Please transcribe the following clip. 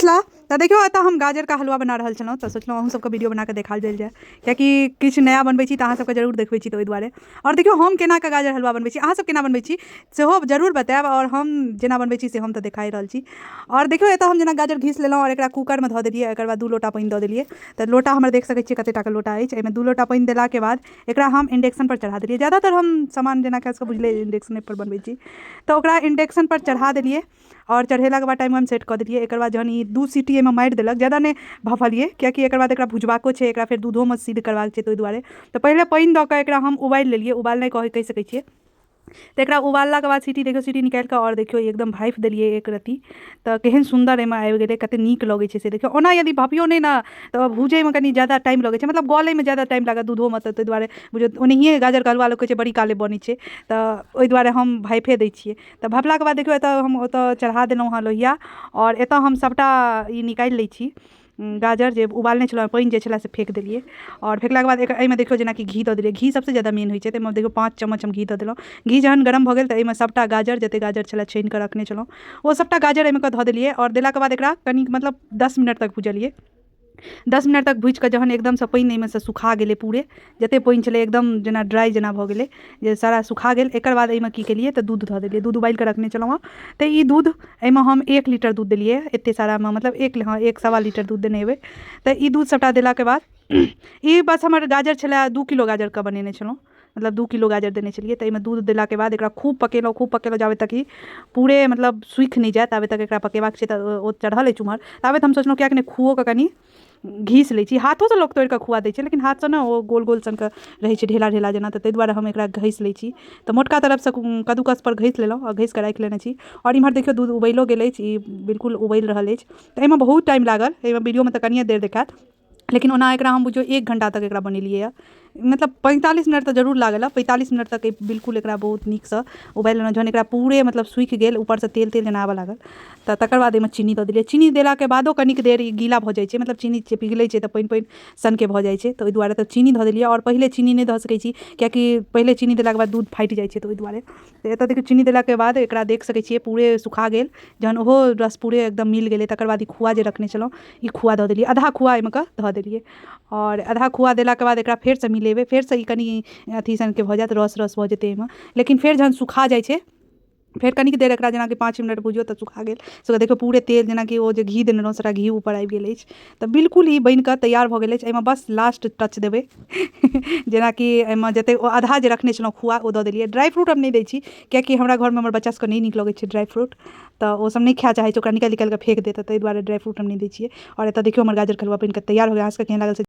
मिथिला। तऽ देखियौ, एतऽ हम गाजरके हलवा बना रहल छलहुँ, तऽ सोचलहुँ अहूँ सबके वीडियो बना कऽ देखाओल जाय, कियाकि किछु नया बनबै छी तऽ अहाँ सबके जरूर देखबै छी, तऽ ओहि दुआरे। आओर देखियौ, हम केना कऽ गाजर हलवा बनबै छी, अहाँ सब केना बनबै छी सेहो जरूर बतायब। आओर हम जेना बनबै छी से हम तऽ देखाए रहल छी। आओर देखियौ, एतऽ हम जेना गाजर घीस लेलहुँ आओर एकरा कूकरमे धऽ देलियै। एकर बाद 2 लोटा पानि दऽ देलियै। तऽ लोटा हमर देख सकै छियै कते टाके लोटा अछि। एहिमे 2 लोटा पानि देलाके बाद एकरा हम इन्डक्शनपर चढ़ा देलियै। ज्यादातर हम सामान जेना सबके बुझले इन्डक्शनेपर बनबै छी, तऽ ओकरा इन्डक्शनपर चढ़ा देलियै आओर चढ़ेलाके बाद टाइम सेट कऽ देलियै। एकर बाद जहन ई 2 सीटी एहिमे मारि देलक, ज्यादा नहि भफलियै, कियाकि एकर बाद एकरा भुजबाको छै, एकरा फेर दूधोमे सिद्ध करबाक छै, ताहि दुआरे। तऽ पहिले पानि दऽ कऽ एकरा हम उबालि लेलियै, उबालनाइ कहि सकै छियै। तऽ एकरा उबाललाके बाद सीटी देखियौ, सीटी निकालि कऽ आओर देखियौ, एकदम भाफि देलियै एक रत्ती, तऽ केहन सुन्दर एहिमे आबि गेलै, कतेक नीक लगै छै से देखियौ। ओना यदि भफियौ नहि ने तऽ भूजैमे कनि ज्यादा टाइम लगै छै, मतलब गलैमे ज्यादा टाइम लागत दूधोमे, तऽ ताहि दुआरे बुझियौ ओनाहिए गाजरके हलवा लोक कहै छै बड़ी काले बनै छै, तऽ ओहि दुआरे हम भाफिए दै छियै। तऽ भफलाके बाद देखियौ, एतऽ हम ओतऽ चढ़ा देलहुँ हँ लोहिया आओर एतऽ हम सभटा ई निकालि लै छी गाजर जे उबालने छलहुँ, पानि जे छलै से फेक देलियै। आओर फेकलाके बाद एहिमे देखियौ, जेनाकि घी दऽ देलियै। घी सबसँ ज्यादा मेन होइ छै। तऽ एहिमे देखियौ, 5 चम्मच हम घी दऽ देलहुँ। घी जहन गरम भऽ गेल तऽ एहिमे सभटा गाजर, जतेक गाजर छलै छानि कऽ रखने छलहुँ, ओ सभटा गाजर एहिमे कऽ धऽ देलियै। आओर देलाके बाद एकरा कनि मतलब 10 मिनट तक भुजलियै। 10 मिनट तक भुजि कऽ जहन एकदमसँ पानि एहिमेसँ सुखा गेलै, पूरे जतेक पानि छलै एकदम जेना ड्राइ जेना भऽ गेलै, जे सारा सुखा गेल, एकर बाद एहिमे की केलियै तऽ दूध धऽ देलियै। दूध उबालि कऽ रखने छलहुँ हँ, तऽ ई दूध एहिमे हम 1 लीटर दूध देलियै एतेक सारामे, मतलब 1, हँ, 1 सवा लीटर दूध देने हेबै। तऽ ई दूध सभटा देलाके बाद ई बस हमर गाजर छलै, 2 किलो गाजरके बनेने छलहुँ, मतलब 2 किलो गाजर देने छलियै। तऽ एहिमे दूध देलाके बाद एकरा खूब पकेलहुँ, खूब पकेलहुँ, जाबे तक ई पूरे मतलब सूखि नहि जाय ताबे तक एकरा पकेबाक छै। तऽ ओ चढ़ल अछि ओम्हर, ताबे हम सोचलहुँ किएक नहि खोओके कनि घीस लै छी। हाथोसँ लोक तोड़ि कऽ खोआ दै छै, लेकिन हाथसँ ने ओ गोल गोल सनके रहै छै, ढेला ढेला जेना, तऽ ताहि दुआरे हम एकरा घसि लै छी। तऽ मोटका तरफसँ कद्दूकसपर घसि लेलहुँ आओर घसि कऽ राखि लेने छी। आओर इम्हर देखियौ, दूध उबलिओ गेल अछि, ई बिल्कुल उबलि रहल अछि। तऽ एहिमे बहुत टाइम लागल। एहिमे वीडियोमे तऽ कनिए देर देखायत, लेकिन ओना एकरा हम बुझियौ 1 घण्टा तक एकरा बनेलियै यऽ, मतलब 45 मिनट तऽ जरूर लागल हँ। 45 मिनट तक बिल्कुल एकरा बहुत नीकसँ उबालि लेलहुँ। जहन एकरा पूरे मतलब सूखि गेल, ऊपरसँ तेल तेल जेना आबऽ लागल, तऽ तकर बाद एहिमे चीनी दऽ देलियै। चीनी देलाके बादो कनिक देर ई गीला भऽ जाइ छै, मतलब चीनी जे पिघलै छै तऽ पानि पानि सनके भऽ जाइ छै, तऽ ओहि दुआरे तऽ चीनी धऽ देलियै। आओर पहिले चीनी नहि दऽ सकै छी, कियाकि पहिले चीनी देलाके बाद दूध फाटि जाइ छै, तऽ ओहि दुआरे। तऽ एतऽ देखियौ, चीनी देलाके बाद एकरा देख सकै छियै पूरे सुखा गेल। जहन ओहो रस पूरे एकदम मिल गेलै, तकर बाद ई खोआ जे रखने छलहुँ, ई खोआ दऽ देलियै। आधा खोआ एहिमे कऽ धऽ देलियै आओर आधा खोआ देलाके बाद एकरा फेरसँ मिलेबै। फेरसँ ई कनि अथी सनके भऽ जायत, रस रस भऽ जेतै एहिमे। लेकिन फेर जहन सुखा जाइ छै, फेर कनिक देर एकरा जेनाकि 5 मिनट भुजियौ तऽ सुखा गेल। से देखियौ, पूरे तेल जेनाकि ओ जे घी देने रहौँ, सभटा घी ऊपर आबि गेल अछि। तऽ बिल्कुल ई बनि कऽ तैयार भऽ गेल अछि। एहिमे बस लास्ट टच देबै, जेनाकि एहिमे जतेक ओ आधा जे रखने छलहुँ खोआ, ओ दऽ देलियै। ड्राइ फ्रूट हम नहि दै छी, कियाकि हमरा घरमे हमर बच्चा सबके नहि नीक लगै छै ड्राइ फ्रूट, तऽ ओसब नहि खाय चाहै छै, ओकरा निकालि निकालि कऽ फेक देत, ताहि दुआरे ड्राइ फ्रूट हम नहि दै छियै। आओर एतऽ देखियौ, हमर गाजरके हलवा बनि कऽ तैयार भऽ गेल। अहाँ सबके केहन लागल से